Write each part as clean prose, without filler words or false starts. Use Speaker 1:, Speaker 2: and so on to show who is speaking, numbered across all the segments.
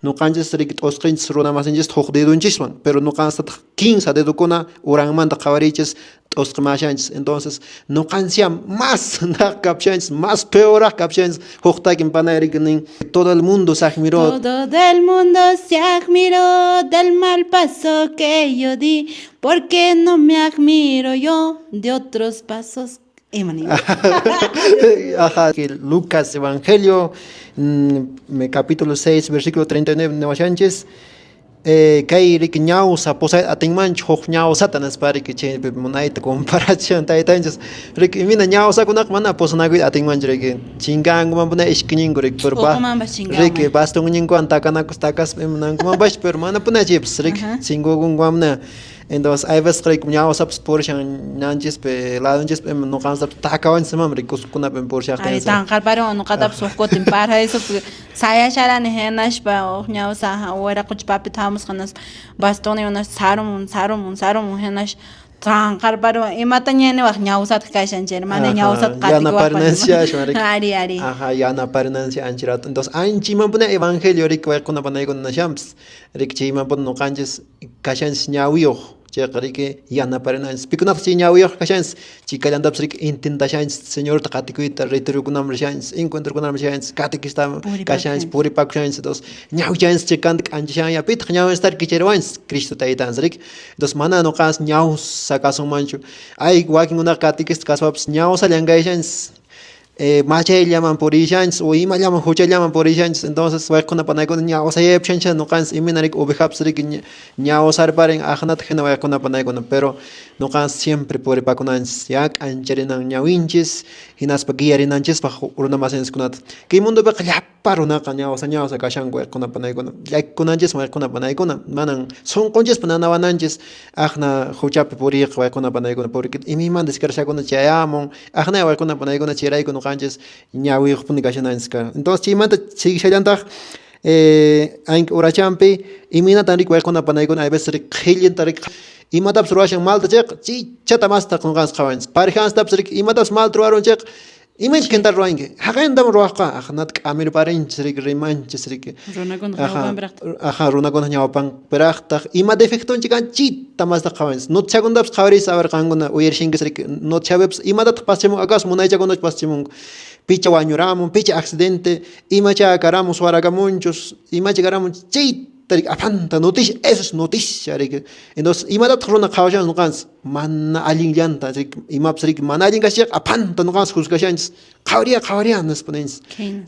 Speaker 1: Nuqanchis riki t'usqinchis runa masinchista huk dedonchiswan, pero nuqanstataq kinsa dedokuna uranmanta qhawariychis t'usqimashanchis. Entonces nuqanchis más naq kapshanchis, más peoraq kapshanchis. Huk takin panay riki nin, todo el mundo se admiró.
Speaker 2: Todo el mundo se admiró del mal paso que yo di, porque no me admiro yo de otros pasos.
Speaker 1: Ajá, Lucas Evangelio, capítulo 6, versículo 39, niwashanchis, kay riki ñawsa pusayta atinmanchu huk ñawsata nispa riki chaypi munayta comparachishan taytanchis riki imina ñawsakunaqa mana pusanakuyta atinmanchu riki chinkankumanpuni ishkiñinku riki pero riki bastonninkuwan takanakus takaspa imanankumanpash pero manapuni chaypas riki chinkukunkumanpuni. Entonces hay veces riki ñawsapas purishan ñanchispi ladonchispi ima ñuqanchistapis takawanchis imami riki kuskunapi purishaqtin.
Speaker 2: Ari tanqarparin ñuqatapas huk kutin paraísopi sayasharani hinaspa huk ñawsa wiraqucha papita hamusqa hinaspa bastonnin hinaspa sarumun sarumun sarumun hinas tanqarparin imataña niwaq ñawsataq kashan chayri mana ñawsata
Speaker 1: qatikuwaqpas
Speaker 2: ari ari.
Speaker 1: Aja yanaparinancia ancha rato entonces ancha imanpuni evangelio riki wayqikuna panaykuna nishanpas riki chaymanpuni ñuqanchis kashanchis ñawiyuq chayqa riki yanaparinanchis pikunataq chay ñawiyuq kashanchis chay kallantapas riki intentashanchis Señorta qatikuyta retirokunaman rishanchis encuentrokunaman rishanchis catequista kashanchis puripakushanchis entonces ñawichanchis cheqanta k'anchashanña pitaq ñawinchistari kichariwanchis Cristo taytanchis riki entonces mana ñuqanchis ñawsa kasunmanchu ay wakinkunaqa catequista kaspapas ñawsallan kashanchis machayllaman purishanchis o imallaman huchallaman purishanchis entonces wayqikuna panaykuna ñawsayaypushanchis ñuqanchis imayna riki ovejapas riki ñawsarparin aqnata hina wayqikuna panaykuna pero ñuqanchis siempre puripakunanchis ya k'ancharinan ñawinchis hinaspa guiarinanchispaq runa masinchiskunata kay mundopiqa llapa Llapa runaqa ñawsa ñawsa kashanku wayqikuna panaykuna. Llakikunanchismi wayqikuna panaykuna. Manan sunqunchispa nanawananchis aqna huchapi puriyqa wayqikuna panaykuna. Porque imaymanta desgraciakuna chayamun. Aqna wayqikuna panaykuna chayrayku ñuqanchis ñawiyuqpuni kashananchis karqan. Entonces chaymanta siguishallantaq anki urachanpi imaynatan riki wayqikuna panaykuna hay veces riki qhillinta riki imatapas ruwashan malta chayqa chichata masta qunqanchis qhawanchis. Parejanchistapis riki imatapas malta ruwarun chayqa Imayna kenta ruwanki? Haqayntam ruwaqqa, aqnata k'amirparinchis riki, rimanchis riki.
Speaker 2: Runakunaq ñawpanpiraqtaq.
Speaker 1: Aja, runakunaq ñawpanpiraqtaq. Ima defectonchik kan chita masta qhawanchis. Noticiakunatapas qhawariychis a ver qankuna uyarishinkichis riki. Noticiapipas imatataq pasachimun acaso munaychakunachu pasachimunku. Picha wañuramun, picha accidente, imacha karamun suwarakamunchus, imacha karamun chayta riki apanta noticia, eso es noticia riki. Entonces imatataq runa qhawashanchis ñuqanchis mana allinllanta riki imapas riki mana allin kashaqa apanta ñuqanchis juzgashanchis qhawariya qhawariya nispa ninchis.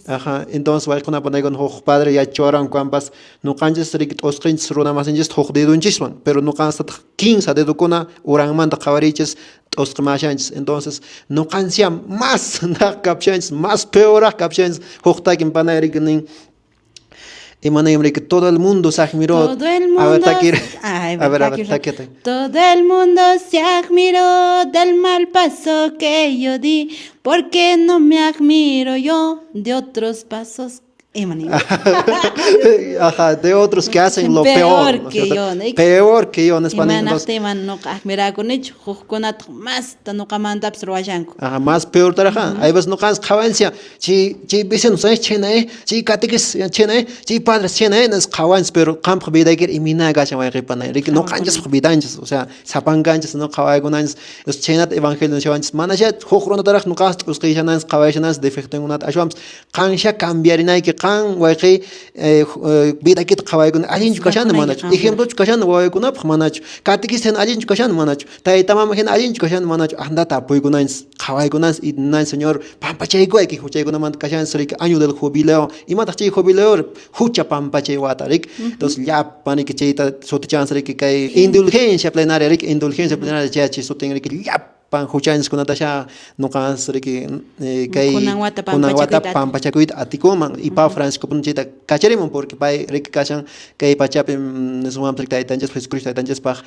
Speaker 1: Aja, entonces wayqikuna panaykuna huk padre yachachiwarankuwanpas ñuqanchis riki t'usqinchis runa masinchista huk dedonchiswan pero ñuqanchistataq kinsa dedokuna uranmanta qhawariychis t'usqimashanchis entonces ñuqanchis más naq kapushanchis más peoraq kapushanchis huk takin panay riki nin Imanaymi riki todo el mundo se admiró.
Speaker 2: Todo el mundo.
Speaker 1: A ver, taquir.
Speaker 2: Ay,
Speaker 1: a ver, a ver, taquete.
Speaker 2: Todo el mundo se admiró del mal paso que yo di, porque no me admiro yo de otros pasos.
Speaker 1: Ajá, de otros que hacen lo peor.
Speaker 2: Peor que yo. ¿No?
Speaker 1: Peor que yo, nispa nin.
Speaker 2: Imanaqtinman nuqa admirakunichu, hukkunataq masta nuqamantapas ruwashanku.
Speaker 1: Ajá, más peor taraja. Hay veces nuqanchis qhawanchis Chay chay vecinos chhayna chay catequistas chhayna chay padres chhayna nispa qhawanchis pero qampaq vidaykiri imayna kashan wayqey panay riki ñuqanchispaq vidanchis o sea sapankanchis no qhawaykunanchis chhaynata evangelio nishawanchis manasha huk runataraq ñuqaqa t'usqishananchis qhawayshananchis defectonkunata ashwanpas qansha cambiarinayki qan wayqey vidaykita qhawaykuna allinchu kashani manachu ejemplochu kashani wawaykunapaq manachu catequista hina allinchu kashani manachu Tayta mama hina allinchu kashan manachu andata apuykunanchis, qhawaykunanchis y ninanchis Señor pampachaykuway kay huchaykunamanta kashanchis riki año del jubileo imataq chay jubileo hucha pampachay wata riki entonces llapan riki chayta sutichanchis riki kay indulgencia plenaria riki indulgencia plenaria chay sutin riki llapan huchanchiskunatasha ñuqanchis riki kay
Speaker 2: Kunan wata
Speaker 1: kunan wata
Speaker 2: pampachakuyta
Speaker 1: pampachakuyta atikunman y Papa Francisco chayta kacharimun porque pay riki kashan kay pachapi nisunmanpas taytanchispaq Jesucristo taytanchispaq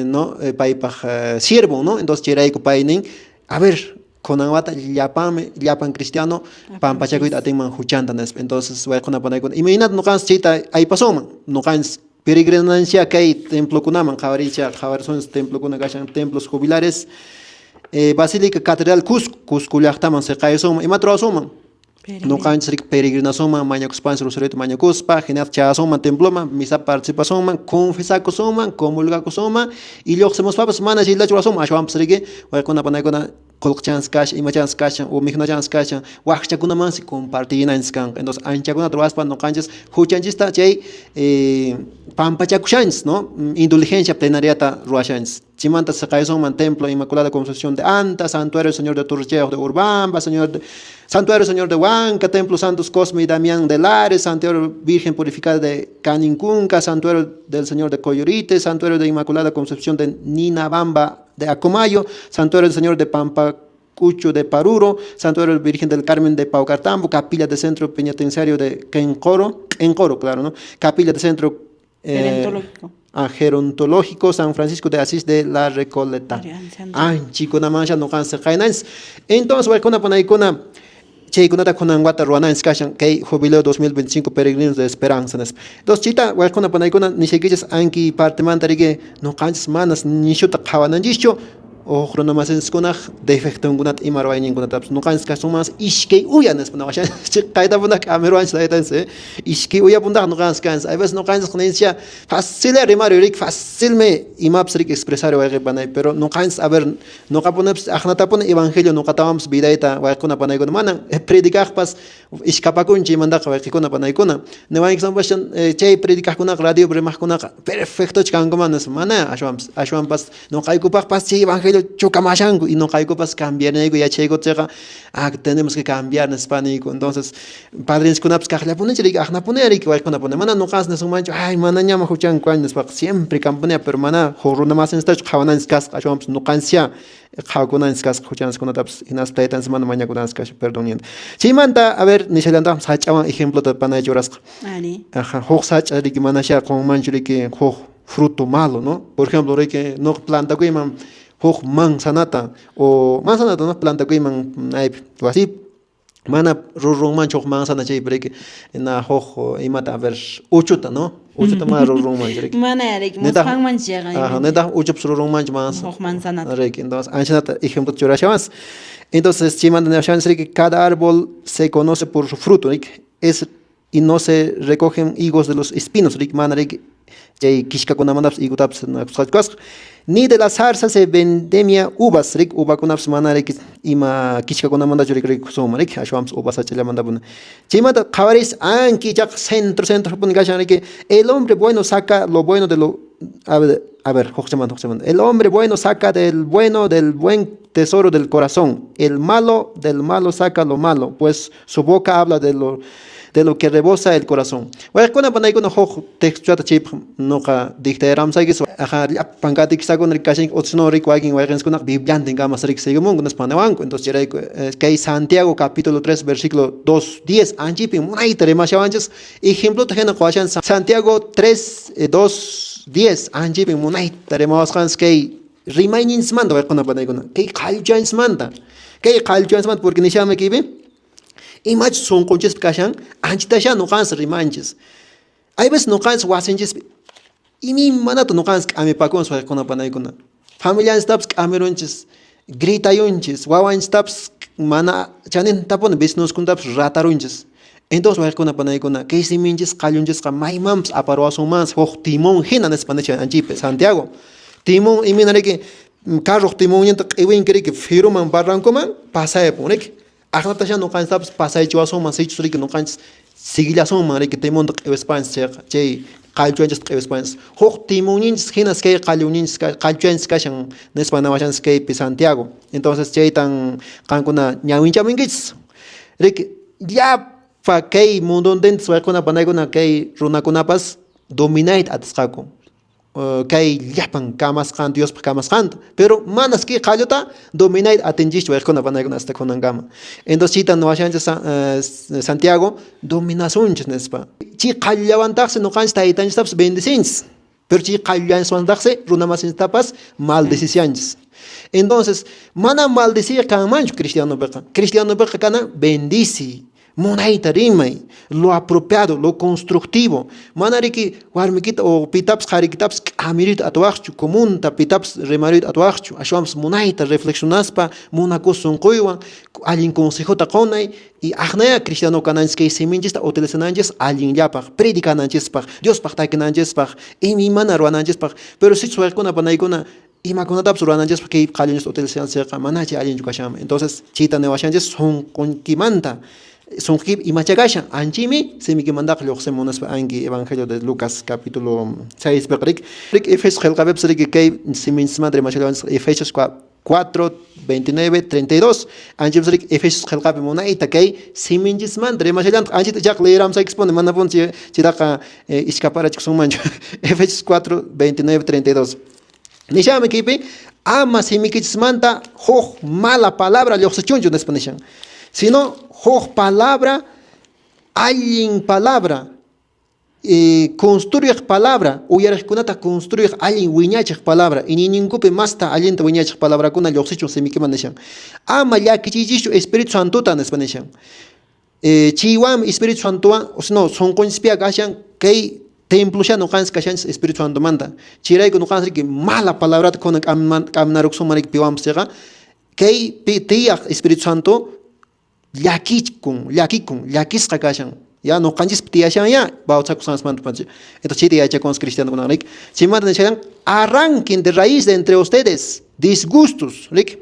Speaker 1: no paypaq siervo no entonces chayrayku pay nin a ver kunan wata llapanmi llapan cristiano pampachakuyta atinman huchanta nispa entonces wayquna panaykuna imaynata ñuqanchis chayta aypasunman ñuqanchis peregrinancia kay templokunaman qhawariychá qhawarisunchis templokuna kashan templos jubilares basílica catedral Cusco Cusco llaqtaman siqayusunman imata ruwasunman. Noqanchis riki peregrinasunman mañakuspanchis rosariota mañakuspa, hinataq chayasunman temploman, misapi participasunman, confesakusunman, comulgakusunman y lluqsimuspapas mana chayllachu ruwasunman, ashwanpas riki waykuna panaykuna qullqichanchis kashan, imachanchis kashan o mikhunachanchis kashan, wakchakunamansi compartinanchis kanqa. Entonces anchakunata ruwaspa noqanchis huchanchista chay pampachakushanchis, ¿no? Indulgencia plenariata ruwashanchis. Chimanta siqaysunman Templo Inmaculada Concepción de Anta, Santuario Señor de Torrecheo de Urbamba, Señor de, Santuario Señor de Huanca, Templo Santos Cosme y Damián de Lares, Santuario Virgen Purificada de Canincunca, Santuario del Señor de Coyorite, Santuario de Inmaculada Concepción de Ninabamba de Acomayo, Santuario del Señor de Pampa Cucho de Paruro, Santuario Virgen del Carmen de Paucartambo, Capilla del Centro Penitenciario de Quencoro, Encoro, claro, ¿no? Capilla del Centro
Speaker 2: Gerontológico.
Speaker 1: Gerontológico San Francisco de Asís de la Recoleta. Anchikunamancha noqanchis qaynanchis. Entonces, waykuna panaykuna chaykunata kunan wata ruwananchis kashan kay jubileo 2025 peregrinos de esperanza nispa. Entonces, chita waykuna panaykuna nishaykichis anki partemanta riki noqanchis manas nishuta qhawananchischu huk runamasinchikkunaq defectonkunata ima ruwayninkunatapas noqanchis kasunmansi iskay uya nispa nawashanchis kaytapunaq k'amiruwanchis taytanchis iskay uyapuntaq noqanchis kanchis. Hay veces noqanchis ninchis fácil rimariy riki facilmi imapas riki expresar wayqi panay, pero noqanchis a ver noqapunapas aqnatapuni evangelio noqatawanpas vidayta wayqikuna panaykuna manan predicaqpas iskapakunchik imantaqa wayqikuna panaykuna niwankisampas chay predicaqkunaqa radiopi rimaqkunaqa perfectoch kankuman nispa, mana ashwanpas ashwanpas noqaykupaqpas chay evangelio chukamashanku y noqaykupas cambiarnayku yachayku chayqa tenemos que cambiar nispa niyku. Entonces padrinchiskunapas kaqllapunichu riki aqnapuni riki wayqikuna puni mana noqanchis nisunmanchu ay manañama huchanku año nispaqa siempre kanpuni, pero mana huk runamasinchistachu qhawananchis kasqa, ashwanpas noqanchisyá qhawakunanchis kasqa huchanchiskunatapas hinaspa taytanchis mana mañakunanchis kashan perdonninta. Chaymanta a ver nishallantaqmi sach'awan ejemplota panay churasqa. Aja, huk sach'a riki manasha qunmanchu riki huk fruto malo, ¿no? Por ejemplo, riki noqa plantakuyman huk manzanata o manzanata no plantakuyman aypi wasipi mana rurunmanchu huk manzana chaypi riki na huk imata a ver uchuta, ¿no? Uchuta mana rurunmanchu riki.
Speaker 2: Mana riki musqanmanchu chayqa.
Speaker 1: Ajá, nitaq uchupas rurunmanchu manzana.
Speaker 2: Huk manzanata.
Speaker 1: Riki, entonces anchanata ejemplo churashawansi. Entonces chaymanta niwashanchis riki cada árbol se conoce por su fruto, riki. Es y no se recogen higos de los espinos, riki mana riki chay kishkakunamantapas higotapas kasqa. Ni de la zarza se vendemia uvas, riki uvakunapas mana riki ima kishkakunamantachu riki rikusunman riki ashwanpas uva sach'allamantapuni. Chaymanta qhawaris anki ichaqa centro centropuni kashan riki el hombre bueno saca lo bueno de lo a ver hukchamanta hukchamanta el hombre bueno saca del bueno del buen tesoro del corazón, el malo del malo saca lo malo, pues su boca habla de lo que rebosa el corazón. Wayqikuna panaykuna huk textuata chaypaq noqa dictaramsaykis aja llapan katikisakuna riki kashanki otros riki wakin wayqinchikkunaqa bibliantin kamas riki seguimunku nispa niwanku. Entonces chayrayku kay Santiago capítulo 3 versículo 2 10 anchipin munayta rimashawanchis ejemplota hina quwashanchis Santiago 3 2 10 anchipin munayta rimawasqanchis kay rimayninchismanta wayqikuna panaykuna kay qallchanchismanta porque nishanmi kaypi imachus sunqunchispi kashan anchitasha noqanchis rimanchis. Hay veces noqanchis wasinchispi imaymanata noqanchis k'amipakunchis wayqikuna panaykuna familianchistapas k'amirunchis gritayunchis wawanchistapas mana chanintapuni vecinoskunatapas ratarunchis. Entonces wayqikuna panaykuna kay siminchis qallunchisqa maymanpas aparuwasunmansi huk timón hina nispa nishan anchipi Santiago. Timón imina riki carroq timonninta q'iwinki riki firuman barrancoman pasayapun riki. Aqnatasha noqanchistapas pasaychiwasunman sichus riki noqanchis siguillasunman riki timonta q'iwispanchis chayqa chay qallchuanchista q'iwispanchis huk timonninchis hinas kay qallunninchis qallchuanchis kashan nispa nawashanchis kaypi Santiago. Entonces chaytan qankuna ñawinchamunkichis riki llapa kay mundontintas wayqikuna panaykuna kay runakunapas dominayta atisqaku kay llapan kamasqan Diospaq kamasqanta, pero manas kay qalluta dominayta atinchischu wayqikuna panaykuna hasta kunankama. Entonces chayta niwashanchis Santiago dominasunchis nispa. Chay qallullawantaqsi noqanchis taytanchistapas bendecinchis, pero chay qallullanchiswantaqsi runamasinchistapas maldecisianchis. Entonces mana maldecir kanmanchu cristianopiqa. Cristianopiqa kana bendici, munayta rimay, lo apropiado, lo constructivo. Mana riki warmikita o pitapas qharikitapas K'amiriyta atuwaqchu, comunta pitapas rimariyta atuwaqchu, ashwanpas munayta reflexionaspa munakus sunquywan allin consejota qunay y aqnaya cristiano kananchis kay siminchista utilizananchis allinllapaq, predicananchispaq, Diospaq takinanchispaq, imaymana ruwananchispaq. Pero sichus wayqikuna panaykuna imakunatapas ruwananchispaq kay qallunchista utilizanchikqa mana chay allinchu kashanman. Entonces chayta niwashanchis sunquykimanta sunquykipi imacha kashan anchimi simikimantaqa lluqsimun nispa anki Evangelio de Lucas capítulo 6 piqa riki. Riki Efesios qillqapipas riki kay siminchismanta rimashallawanchis Efesios 4, 29, 32 anchipas riki Efesios qillqapi munayta kay siminchismanta rimashallantaq anchita ichaqa leeramsaykispuni manapuni chaytaqa iskaparachikunmanchu. Efesios 4, 29, 32 nishanmi kaypi ama simikichismanta huk mala palabra lluqsichunchu nispa nishan, sino huk palabra allin palabra construyaq palabra, uyariqkunata construyaq allin wiñachiq palabra, iñiyninkupi masta allinta wiñachiq palabrakuna lluqsichun simikiman nishan. Ama llakichiychischu Espíritu Santota nispa nishan. Chaywanmi Espíritu Santowan, no, sunqunchispiqa kashan kay templosha nuqanchis kashanchis Espíritu Santomanta. Chayrayku nuqanchis riki mala palabrata kunan k'aminarukusunman riki piwanpas chayqa kay tiyaq Espíritu Santo llakikun, llakikun, llakisqa kashan. Ya nuqanchispi tiyashan ya bautizakusqanchismanta pacha. Entonces chayta yachakunchis cristianokunaqa riki. Chaymanta nishan arranquen de raíz de entre ustedes disgustos riki.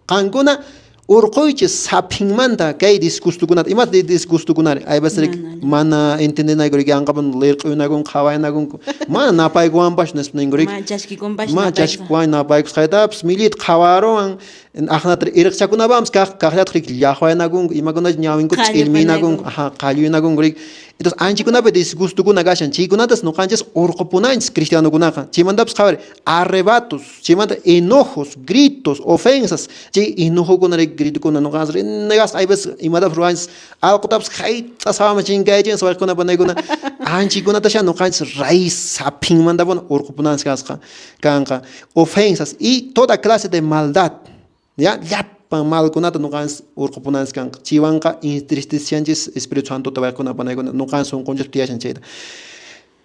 Speaker 1: Qankuna urquychis saphinmanta kay disgustokunata. Imata disgustokunari? Aypas riki mana entiendenayku riki yanqapun lirq'uynakunku, qhawaynakunku. Mana napaykuwanpas nispa ninku riki.
Speaker 2: Mana chaskikunpas.
Speaker 1: Mana chaskikuwan napaykusqaytapas millita qhawaruwan. Aqnata irqichakunapanpas kaq kaqllataq riki llaqwaynakunku, imakunachu ñawinkuta ch'illminakunku, aja qalluynakunku riki. Entonces anchikunapi disgustokuna kashan, chaykunatas nuqanchis urqupunanchis cristianokunaqa. Chaymantapas qhawari arrebatos, chaymanta enojos, gritos, ofensas, chay enojokuna riki gritokuna nuqanchis renegasqa hay veces imatapas ruwanchis alqutapas hayt'as hawaman chinkayachinchis wayqikuna panaykuna anchikunatasha nuqanchis raíz saphinmantapuni urqupunanchis kasqa kanqa. Ofensas y toda clase de maldad, ya llapan malkunata nuqanchis urqupunanchis kanqa. Chaywanqa entristechanchis Espíritu Santota wayqikuna panaykuna nuqanchis sunqunchis tiyashan chayta.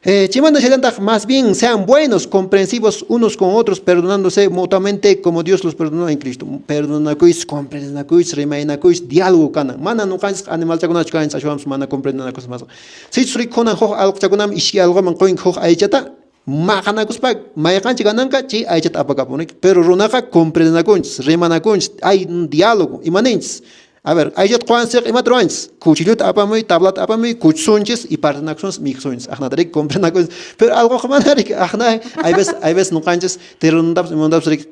Speaker 1: Chaymanta nishallantaq, más bien sean buenos, comprensivos unos con otros, perdonándose mutuamente como Dios los perdonó en Cristo. Perdonakuychis, comprendenakuychis, rimaynakuychis, diálogo kanan. Mana nuqanchis animalchakunachu kanchis, ashwanpas mana comprendenakuspa masqa. Sichus rikunan huk alquchakunaman iskay alquman qoyink huk aychata, maqanakuspa mayqanchik gananqa chay aychata apakapun. Pero runaqa comprendenakunchis, rimanakunchis, hay un diálogo, ima ninchis? A ver, aychata qowanchik imata ruwanchis? Cuchilluta apamuy, tablata apamuy, kuchusunchis y partinakusunchis, mikhusunchis. Aqnata riki comprendenakunchis. Pero alquqa mana riki, aqna hay veces, hay veces nuqanchis terrenotapas imantapas riki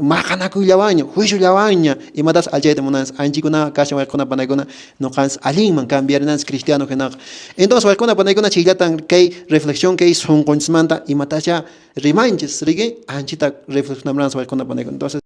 Speaker 1: maqanakuyllawanña, juiciollawanña imatapas alchayta munanchis. Anchikuna kashan wayqikuna panaykuna nuqanchis allinman cambiarinanchis cristiano hinaqa. Entonces wayqikuna panaykuna chayllatan kay reflexión kay sunqunchismanta imatacha rimanchis riki anchita reflexionamranchis wayqikuna panaykuna. Entonces.